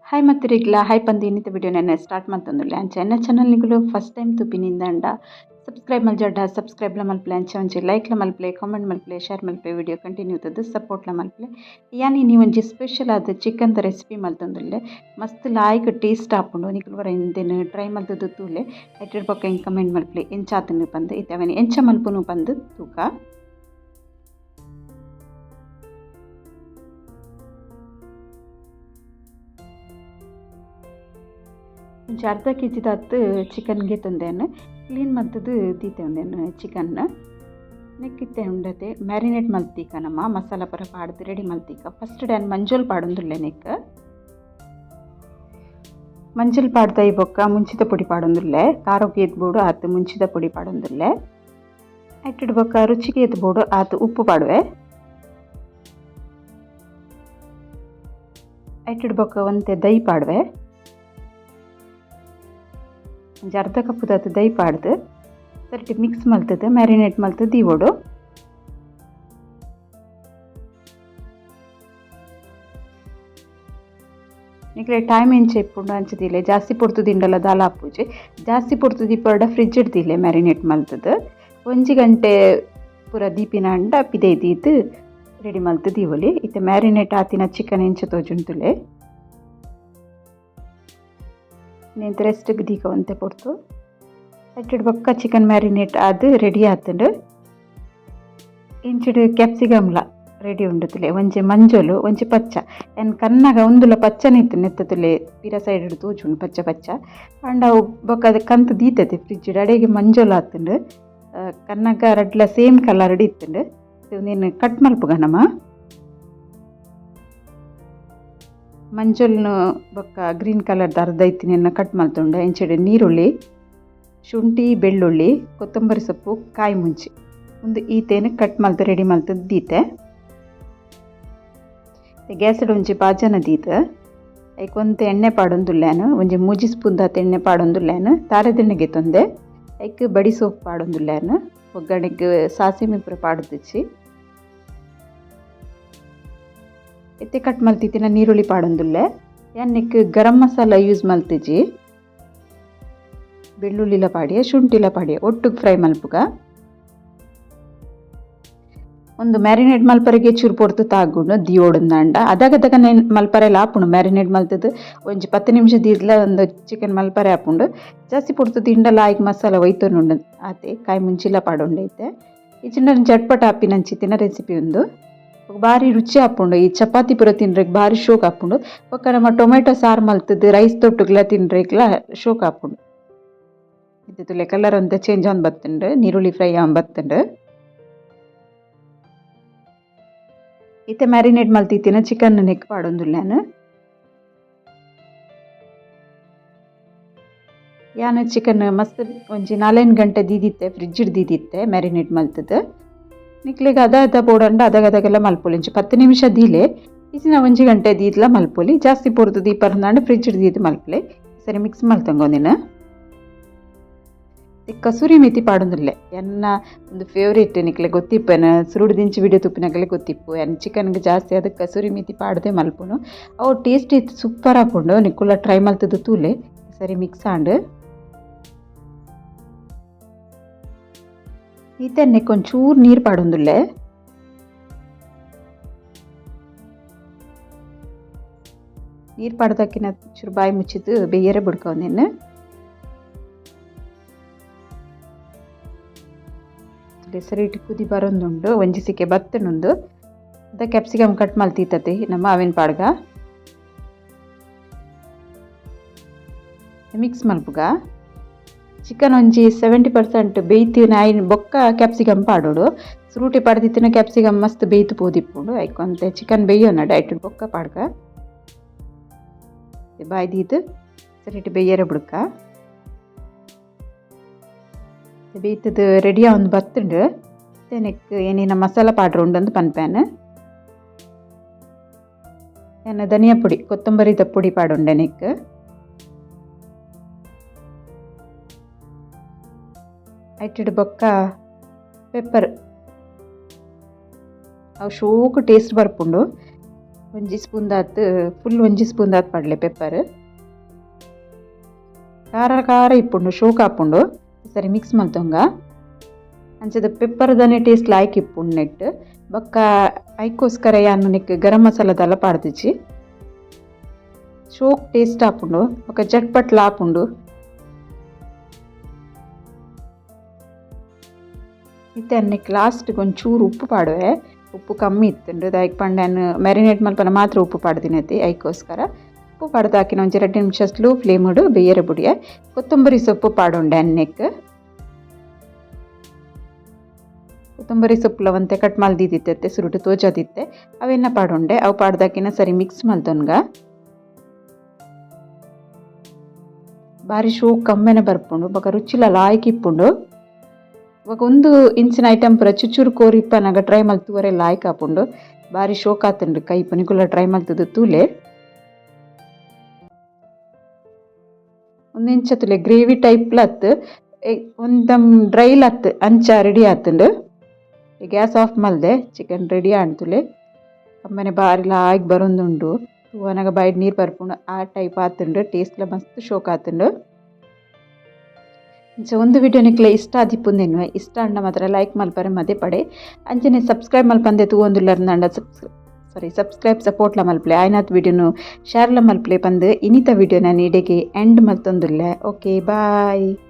Hi ಮತ್ತರಿಗ್ಲ hi ಪಂದು ಇನ್ನಿತ video ನೆನ್ನೆ start ಮಲ್ತೊಂದುಲ್ಲೆ ಅಂಚ ಎನ್ನ ಚಾನಲ್ ನಿಗುಲು ಫಸ್ಟ್ ಟೈಮ್ ತುಪಿನಿಂದಂಡ ಸಬ್ಸ್ಕ್ರೈಬ್ ಮಲ್ಜಡ್ಡ ಸಬ್ಸ್ಕ್ರೈಬ್ಲ ಮಲ್ಪಲೆ ಅಂಚ ಒಂಜಿ ಲೈಕ್ಲ ಮಲ್ಪಲೆ ಕಾಮೆಂಟ್ ಮಲ್ಪಲೆ ಶೇರ್ ಮಲ್ಪಲೆ ವಿಡಿಯೋ ಕಂಟಿನ್ಯೂ ತದ್ದು ಸಪೋರ್ಟ್ಲ ಮಲ್ಪಲೆ. ಯಾನ್ ಇನಿ ಒಂಜಿ ಸ್ಪೆಷಲ್ ಆದ್ ಚಿಕನ್ದ ರೆಸಿಪಿ ಮಲ್ತೊಂದುಲ್ಲೆ. ಮಸ್ತ್ ಲಾಯ್ಕ್ ಟೇಸ್ಟ್ ಆಪುಂಡು. ನಿಕುಲು ಪೂರ ಇಂದೆನ್ ಟ್ರೈ ಮಲ್ತುದು ತೂಲೆ. ಐಟೆಡ್ ಬೊಕ್ಕ ಎಂಕ್ ಕಮೆಂಟ್ ಮಲ್ಪಲೆ ಎಂಚ ಆತುಂಡು ಪಂದ್. ಇತ್ತೆ ಅವೆನ್ ಎಂಚ ಮಲ್ಪುನು ಪಂದ್ ತೂಕ. ಒಂಜಿ ಅರ್ಧ ಕೆ ಜಿದಾತ್ ಚಿಕನ್ ಗೆತೊಂದೆನ್ ಕ್ಲೀನ್ ಮಲ್ತುದು ದೀತೆ ಉಂದೆನ್ ಚಿಕನ್ ನೆಕ್ಕ್ ಇತ್ತೆ ಉಂಡತೆ ಮ್ಯಾರಿನೇಟ್ ಮಲ್ತೀಕ ನಮ ಮಸಾಲ ಪೂರ ಪಾಡ್ದ್ ರೆಡಿ ಮಲ್ತೀಕ. ಫಸ್ಟ್ ಯಾನ್ ಮಂಜೊಲ್ ಪಾಡೊಂದುಲ್ಲೆ ನೆಕ್ಕ್. ಮಂಜೊಲ್ ಪಾಡ್ದಾಯಿ ಬೊಕ್ಕ ಮುಂಚಿದ ಪೊಡಿ ಪಾಡೊಂದುಲ್ಲೆ. ಖಾರೊಗು ಏತ್ ಬೋಡು ಆತ್ ಮುಂಚಿದ ಪೊಡಿ ಪಾಡೊಂದುಲ್ಲೆ. ಐಟೆಡ್ ಬೊಕ್ಕ ರುಚಿಗೆ ಏತ್ ಬೋಡು ಆತ್ ಉಪ್ಪು ಪಾಡುವೆ. ಐಟೆಡ್ ಬೊಕ್ಕ ಒಂತೆ ದೈ ಪಾಡುವೆ. ಒಂಜಿ ಅರ್ಧ ಕಪ್ಪುದಾತ್ ದೈ ಪಾಡ್ದ್ ಸರಿಟ್ ಮಿಕ್ಸ್ ಮಲ್ತುದು ಮ್ಯಾರಿನೇಟ್ ಮಲ್ತುದು ದೀವೊಡು. ನಿಕ್ಲೆ ಟೈಮ್ ಎಂಚ ಇಪ್ಪುಂಡು ಅಂಚ ದೀಲೆ. ಜಾಸ್ತಿ ಪೊರ್ತು ದಿಂಡಲ ದಾಲ ಆಪುಜಿ. ಜಾಸ್ತಿ ಪೊರ್ತು ದೀಪರ್ಡ ಫ್ರಿಜ್ ಡ್ ದೀಲೆ ಮ್ಯಾರಿನೇಟ್ ಮಲ್ತುದು. ಒಂಜಿ ಗಂಟೆ ಪೂರ ದೀಪಿನಾಂಡ ಪಿದಯಿ ದೀದ್ ರೆಡಿ ಮಲ್ತ್ ದೀವೊಲಿ. ಇತ್ತೆ ಮ್ಯಾರಿನೇಟ್ ಆತಿನ ಚಿಕನ್ ಎಂಚ ತೋಜುಂಡು ತೂಲೆ. ನೆಂತ್ ರೆಸ್ಟ್ ಗ್ ದೀಕ ಒಂತೆ ಪೊರ್ತು. ಐಟೆಡ್ ಬೊಕ್ಕ ಚಿಕನ್ ಮ್ಯಾರಿನೇಟ್ ಆದ್ ರೆಡಿ ಆತುಂಡು. ಇಂಚಿಡ್ ಕ್ಯಾಪ್ಸಿಕಮ್ ಲ ರೆಡಿ ಉಂಡು ತೂಲೆ. ಒಂಜಿ ಮಂಜೊಲು ಒಂಜಿ ಪಚ್ಚ. ಯಾನ್ ಕನ್ನಗ ಉಂದುಲ ಪಚ್ಚನೆ ಇತ್ತು ನೆತ್ತ ತೂಲೆ ಪಿರ ಸೈಡ್ ಡ್ ತೋಜುಂಡು ಪಚ್ಚ ಪಚ್ಚ. ಆಂಡ ಅವು ಬೊಕ್ಕ ಅದು ಕಂತ್ ದೀತತೆ ಫ್ರಿಜ್ ಡ್ ಅಡೆಗೆ ಮಂಜೊಲು ಆತುಂಡು. ಕನ್ನಗ ರಡ್ಲ ಸೇಮ್ ಕಲರ್ ಡ್ ಇತ್ತುಂಡು. ಉಂದೆನ್ ಕಟ್ ಮಲ್ಪುಗ ನಮ. ಮಂಜೊಲ್ನು ಬೊಕ್ಕ ಗ್ರೀನ್ ಕಲರ್ ದ ಅರ್ಧ ಇತ್ತಿನೆನ್ ಕಟ್ ಮಲ್ತುಂಡು. ಇಂಚಿಡ್ ನೀರುಳ್ಳಿ, ಶುಂಠಿ, ಬೆಳ್ಳುಳ್ಳಿ, ಕೊತ್ತಂಬರಿ ಸೊಪ್ಪು, ಕಾಯಿ ಮುಂಚಿ ಉಂದು ಈತೇನ್ ಕಟ್ ಮಲ್ತ್ ರೆಡಿ ಮಲ್ತ್ ದೀತೆ. ಗ್ಯಾಸ್ ಡ್ ಒಂಜಿ ಬಾಜನ ದೀತ್ ಐಕ್ ಒಂತೆ ಎಣ್ಣೆ ಪಾಡೊಂದುಲ್ಲೆ ಯಾನ್. ಒಂಜಿ ಮೂಜಿ ಸ್ಪೂನ್ ದಾತ್ ಎಣ್ಣೆ ಪಾಡೊಂದುಲ್ಲೆ ಯಾನ್. ತಾರೆದೆಣ್ಣೆ ಗೆತೊಂದೆ. ಐಕ್ ಬಡಿ ಸೋಪ್ ಪಾಡೊಂದುಲ್ಲೆ ಯಾನ್. ಒಗ್ಗರಣೆಗ್ ಸಾಸಿಮೆ ಪೂರ ಪಾಡ್ದಿಜ್ಜಿ. ಇತ್ತೆ ಕಟ್ ಮಲ್ತಿತ್ತಿನ ನೀರುಳ್ಳಿ ಪಾಡೊಂದುಲ್ಲೆ. ಯಾನ್ ನೆಕ್ಕ್ ಗರಂ ಮಸಾಲ ಯೂಸ್ ಮಲ್ತಿಜಿ. ಬೆಳ್ಳುಳ್ಳಿಲ ಪಾಡಿಯೆ, ಶುಂಠಿಲ ಪಾಡಿಯೆ ಒಟ್ಟುಗ್ ಫ್ರೈ ಮಲ್ಪುಗ. ಉಂದು ಮ್ಯಾರಿನೇಟ್ ಮಲ್ಪರೆಗೆ ಚೂರು ಪೊರ್ತು ತಾಗುಂಡು ದಿಯೋಡುಂದಾಂಡ. ಅದಗದಗ ಮಲ್ಪರೆಲ ಆಪುಂಡು. ಮ್ಯಾರಿನೇಟ್ ಮಲ್ತುದು ಒಂಜಿ 10 ನಿಮಿಷ ದೀದ್ಲ ಉಂದು ಚಿಕನ್ ಮಲ್ಪರೆ ಆಪುಂಡು. ಜಾಸ್ತಿ ಪೊರ್ತು ದಿಂಡಲ ಆಯ್ಕ್ ಮಸಾಲ ಒಯ್ತೊನುಂಡು ಆತೆ. ಕಾಯಿ ಮುಂಚಿಲ ಪಾಡೊಂಡು ಇತ್ತೆ. ಇಜ್ಜಿಂಡ ಚಟ್ಪಟ ಆಪಿನಂಚಿತ್ತಿನ ರೆಸಿಪಿ ಉಂದು. ಬಾರಿ ರುಚಿ ಆಪುಂಡು. ಈ ಚಪಾತಿ ಪೂರ ತಿನ್ರೆಗ್ ಬಾರಿ ಶೋಕ್ ಆಪುಂಡು. ಬೊಕ್ಕ ನಮ ಟೊಮೆಟೊ ಸಾರು ಮಲ್ತುದು ರೈಸ್ ತೊಟ್ಟುಗ್ಲ ತಿನ್ರೆಗ್ಲ ಶೋಕ್ ಆಪುಂಡು. ಇತ್ತೆ ತೂಲೆ ಕಲರ್ ಒಂತೆ ಚೇಂಜ್ ಆವೊಂದು ಬತ್ತುಂಡು. ನೀರುಳ್ಳಿ ಫ್ರೈ ಆವೊಂದು ಬತ್ತುಂಡು. ಇತ್ತೆ ಮ್ಯಾರಿನೇಟ್ ಮಲ್ತಿತ್ತಿನ ಚಿಕನ್ ನೆಕ್ ಪಾಡೊಂದುಲ್ಲೆ ಯಾನ್. ಯಾನ್ ಚಿಕನ್ ಮಸ್ತ್ ಒಂಜಿ ನಾಲೈನ್ ಗಂಟೆ ದೀದಿತ್ತೆ ಫ್ರಿಜ್ ಡ್ ದೀದಿತ್ತೆ ಮ್ಯಾರಿನೇಟ್ ಮಲ್ತುದು. ನಿಕ್ಲೆಗ್ ಅದ ಅದ ಬೋಡಂಡ ಅದಗದಗೆಲ್ಲ ಮಲ್ಪೊಲಿ. ಒಂಜಿ 10 ನಿಮಿಷ ದೀಲೆ. ಇಜ್ಜಿಂಡ ಒಂಜಿ ಗಂಟೆ ದೀದ್ಲ ಮಲ್ಪೊಲಿ. ಜಾಸ್ತಿ ಪೊರ್ತು ದೀಪರ್ಂದಾಂಡ ಫ್ರಿಜ್ ಡ್ ದೀದ್ ಮಲ್ಪುಲೆ. ಸರಿ ಮಿಕ್ಸ್ ಮಲ್ತೊಂಗೊಂದಿನ. ಕಸೂರಿ ಮೇಥಿ ಪಾಡೊಂದುಲ್ಲೆ. ಎನ್ನ ಉಂದು ಫೇವರೇಟ್ ನಿಕ್ಲೆ ಗೊತ್ತಿಪ್ಪೆನ. ಸುರುಡು ದಿಂಚಿ ವಿಡಿಯೋ ತೂಪಿನಕಲೆ ಗೊತ್ತಿಪ್ಪು. ಯಾನ್ ಚಿಕನ್ಗ್ ಜಾಸ್ತಿ ಆದ್ ಕಸೂರಿ ಮೇಥಿ ಪಾಡ್ದೆ ಮಲ್ಪುನು. ಅವು ಟೇಸ್ಟ್ ಇತ್ ಸೂಪರ್ ಆಪುಂಡು. ನಿಕುಲ ಟ್ರೈ ಮಲ್ತುದು ತೂಲೆ. ಸರಿ ಮಿಕ್ಸ್ ಆಂಡ್. ಇತ್ತೆ ನೆಕ್ಕ್ ಒಂಚೂರು ನೀರ್ ಪಾಡೊಂದುಲ್ಲೆ. ನೀರ್ ಪಾಡ್ದಕ್ಕಿನ ಚೂರು ಬಾಯಿ ಮುಚ್ಚಿದ್ ಬೇಯರೆ ಬುಡ್ಕ ಉಂದೆನ್. ಸರಿಟ್ ಕುದಿ ಬರೊಂದುಂಡು. ಒಂಜಿ ಸಿಕೆ ಬತ್ತುಂಡು. ದ ಕ್ಯಾಪ್ಸಿಕಮ್ ಕಟ್ ಮಲ್ತಿತ್ತತೆ ನಮ್ಮ ಅವೆನ್ ಪಾಡ್ಗ. ಮಿಕ್ಸ್ ಮಲ್ಪುಗ. ಚಿಕನ್ ಒಂಜಿ 70% ಬೇಯ್ತಿನ ಐನ್ ಬೊಕ್ಕ ಕ್ಯಾಪ್ಸಿಕಮ್ ಪಾಡೊಡು. ಸುರುಟೆ ಪಾಡ್ದಿತ್ತಿನ ಕ್ಯಾಪ್ಸಿಕಮ್ ಮಸ್ತ್ ಬೇಯ್ತು ಪೋದಿಪ್ಪುಂಡು. ಐಕ್ ಒಂತೆ ಚಿಕನ್ ಬೇಯೋನಡ್ ಐಟ್ ಬೊಕ್ಕ ಪಾಡ್ಗ. ಬಾಯಿ ದೀದ್ ಸರಿಟ್ ಬೇಯರೆ ಬುಡ್ಕ. ಬೇಯ್ತದ್ ರೆಡಿ ಆವೊಂದು ಬತ್ತುಂಡು. ನೆಕ್ಕ್ ಏನೇನ ಮಸಾಲ ಪಾಡ್ರೆ ಉಂಡಂದು ಪನ್ಪೇನ್. ಯಾನ್ ಧನಿಯಾ ಪೊಡಿ ಕೊತ್ತಂಬರಿದ ಪೊಡಿ ಪಾಡೊಂಡೆ ನೆಕ್ಕ್. ಐಟೆಡ್ ಬೊಕ್ಕ ಪೆಪ್ಪರ್. ಅವು ಶೋಕು ಟೇಸ್ಟ್ ಬರ್ಪುಂಡು. ಒಂಜಿ ಸ್ಪೂನ್ ದಾತ್, ಫುಲ್ ಒಂಜಿ ಸ್ಪೂನ್ ದಾತ್ ಪಾಡ್ಲೆ ಪೆಪ್ಪರ್. ಖಾರ ಖಾರ ಇಪ್ಪುಂಡು, ಶೋಕ್ ಆಪುಂಡು. ಸರಿ ಮಿಕ್ಸ್ ಮಲ್ತೊಂಗ. ಅಂಚದ ಪೆಪ್ಪರ್ ದಾನೆ ಟೇಸ್ಟ್ ಲಾಯ್ಕ್ ಇಪ್ಪುಂಡು ನೆಟ್. ಬೊಕ್ಕ ಐಕೋಸ್ಕರ ಯಾನ್ ನೆಕ್ ಗರಂ ಮಸಾಲ ದಾಲ ಪಾಡ್ದಿಜಿ. ಶೋಕ್ ಟೇಸ್ಟ್ ಆಪುಂಡು, ಬೊಕ್ಕ ಜಟ್ಪಟ್ಲ ಆಪುಂಡು. ಇತ್ತೆ ನೆಕ್ ಲಾಸ್ಟ್ ಒಂಚೂರು ಉಪ್ಪು ಪಾಡುವೆ. ಉಪ್ಪು ಕಮ್ಮಿ ಇತ್ತುಂಡು, ದಾಯೆಗ್ ಪಂಡ ಯಾನ್ ಮ್ಯಾರಿನೇಟ್ ಮಲ್ಪನ ಮಾತ್ರ ಉಪ್ಪು ಪಾಡ್ದಿನತೆ, ಐಕೋಸ್ಕರ ಉಪ್ಪು ಪಾಡ್ದು ಹಾಕಿನ ಒಂಜಿ 2 ನಿಮಿಷ ಸ್ಲೋ ಫ್ಲೇಮುಡು ಬೇಯರೆ ಬುಡಿಯೆ. ಕೊತ್ತಂಬರಿ ಸೊಪ್ಪು ಪಾಡೊಂಡೆ ಅನ್ನೆಕ್. ಕೊತ್ತಂಬರಿ ಸೊಪ್ಪುಲ ಒಂತೆ ಕಟ್ ಮಲ್ದಿತ್ತಿತ್ತೆ, ಸುರುಟು ತೋಜಾದಿತ್ತೆ, ಅವೆನ್ನ ಪಾಡೊಂಡೆ. ಅವು ಪಾಡ್ದಾಕಿನ ಸರಿ ಮಿಕ್ಸ್ ಮಲ್ತೊನ್ಗ. ಬಾರಿ ಶೋಕ್ ಕಮ್ಮೆನೆ ಬರ್ಪುಂಡು, ಬೊಕ ರುಚಿಲ ಲಾಯ್ಕ್ ಇಪ್ಪುಂಡು. ಬೊಕ ಉಂದು ಇಂಚಿನ ಐಟಮ್ ಪೂರ ಚುಚುರು ಕೋರಿ ಇಪ್ಪನಗ ಟ್ರೈ ಮಲ್ತುವರೆ ಲಾಯ್ಕ್ ಆಪುಂಡು. ಬಾರಿ ಶೋಕ್ ಆತುಂಡು ಕೈಪು, ನಿಕುಲ ಟ್ರೈ ಮಲ್ತುದು ತೂಲೆ. ಉಂದು ಇಂಚ ತೂಲೆ ಗ್ರೇವಿ ಟೈಪ್ ಲತ್, ಒಂದಮ್ ಡ್ರೈ ಲತ್ ಅಂಚ ರೆಡಿ ಆತುಂಡು. ಗ್ಯಾಸ್ ಆಫ್ ಮಲ್ದೆ, ಚಿಕನ್ ರೆಡಿ ಆಂಡ್ ತೂಲೆ. ಕಮ್ಮನೆ ಬಾರಿ ಲಾಯ್ಕ್ ಬರೊಂದುಂಡು, ತೂವನಗ ಬಾಯಿಡ್ ನೀರು ಬರ್ಪುಂಡು ಆ ಟೈಪ್ ಆತುಂಡು. ಟೇಸ್ಟ್ ಲ ಮಸ್ತ್ ಶೋಕ್ ಆತುಂಡು. ಇಂಚ ಒಂದು ವಿಡಿಯೋ ನಿಕ್ಲೆ ಇಷ್ಟ ಆದಿಪ್ಪುಂದೆನ್ನುವೆ. ಇಷ್ಟ ಆಂಡ ಮಾತ್ರ ಲೈಕ್ ಮಲ್ಪರೆ ಮದೆ ಪಡೆ. ಅಂಚನೆ ಸಬ್ಸ್ಕ್ರೈಬ್ ಮಲ್ಪಂದೆ ತೂವೊಂದುಲ್ಲರ್ಂದಾಂಡ ಸಬ್ಸ್ಕ್ರೈಬ್ ಸಪೋರ್ಟ್ಲ ಮಲ್ಪಲೆ. ಆಯ್ನಾತ್ ವಿಡಿಯೋನು ಶೇರ್ಲ ಮಲ್ಪಲೆ ಪಂದ್ ಇನಿತ ವಿಡಿಯೋನ ಇಡೆಗೆ ಎಂಡ್ ಮಲ್ತೊಂದುಲ್ಲೆ. Okay, bye.